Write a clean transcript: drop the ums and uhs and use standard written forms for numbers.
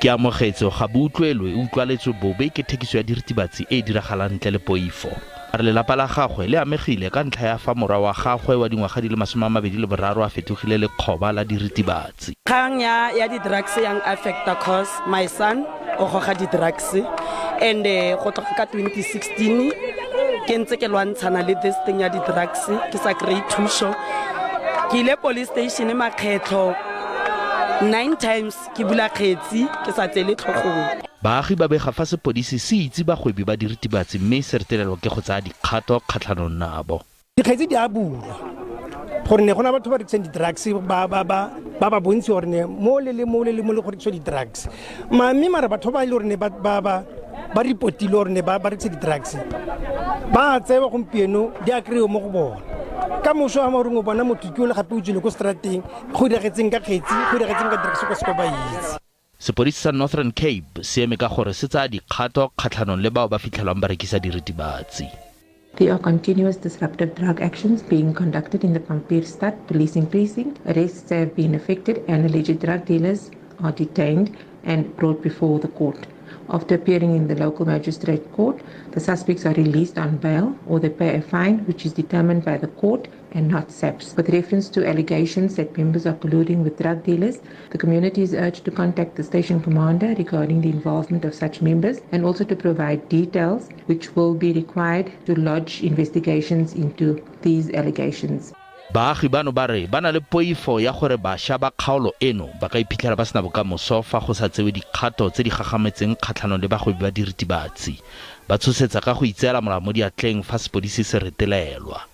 Keamogetse Gaboutlwelwe o utlwaletswe bobe ke thekiso ya diritibatsi e e diragalang ntle le poifo. A re lelapa la gagwe le amegile ka ntlha ya fa morwa wa gagwe wa dingwaga di le 23 a fetogile lekgoba la diritibatsi. Kgang ya ya di-drugs yang affecta cause my son o goga di-drugs and go tloga ka 2016 ke ntse ke lwantshana le this thing ya di-drugs ke sa kry thuso. Ke ile police station makgetlho nine times ke bula kgetsi ke sa tsele tlhogong. Baagi ba bega fa sepodisi se itse bagwebi ba diritibatsi mme se retelelwa ke go tsaya dikgato kgatlhanong nabo. Dikgetsi di a bulwa gore ne go na batho ba rekisang di-drugs ba ba ba ba ba bontsi gore ne mo le le mo le le mo le go rekisiwa di-drugs ma mme mara batho ba e le gore ne ba ba ba ba reportile gore ne ba ba rekisa di-drugs ba tsewa gompieno di a kry-e mo go bona ka moso a moreng o bona motho ke o le gape o tswile ko strateng go diragetseng ka kgetsi go diragetseng ka drugs ko seko ba itse. Sepodisi sa Northern Cape se eme ka gore se tsaya dikgato kgatlhanong le bao ba fitlhelwang ba rekisa diritibatsi. There are continuous disruptive drug actions being conducted in the Pampierstad policing precinct. Arrests have been effected and alleged drug dealers are detained and brought before the court. After appearing in the local magistrate court, the suspects are released on bail or they pay a fine which is determined by the court and not SAPS. With reference to allegations that members are colluding with drug dealers, the community is urged to contact the station commander regarding the involvement of such members and also to provide details which will be required to lodge investigations into these allegations. Baagi bano ba re ba na le poifo ya gore bašwa ba kgaolo eno ba ka iphitlhela ba sena bokamoso fa go sa tsewe dikgato tse di gagametseng kgatlhanong le bagwebi ba diritibatsi. Ba tshosetsa ka go itseela molao mo diatleng fa sepodisi se retelelwa.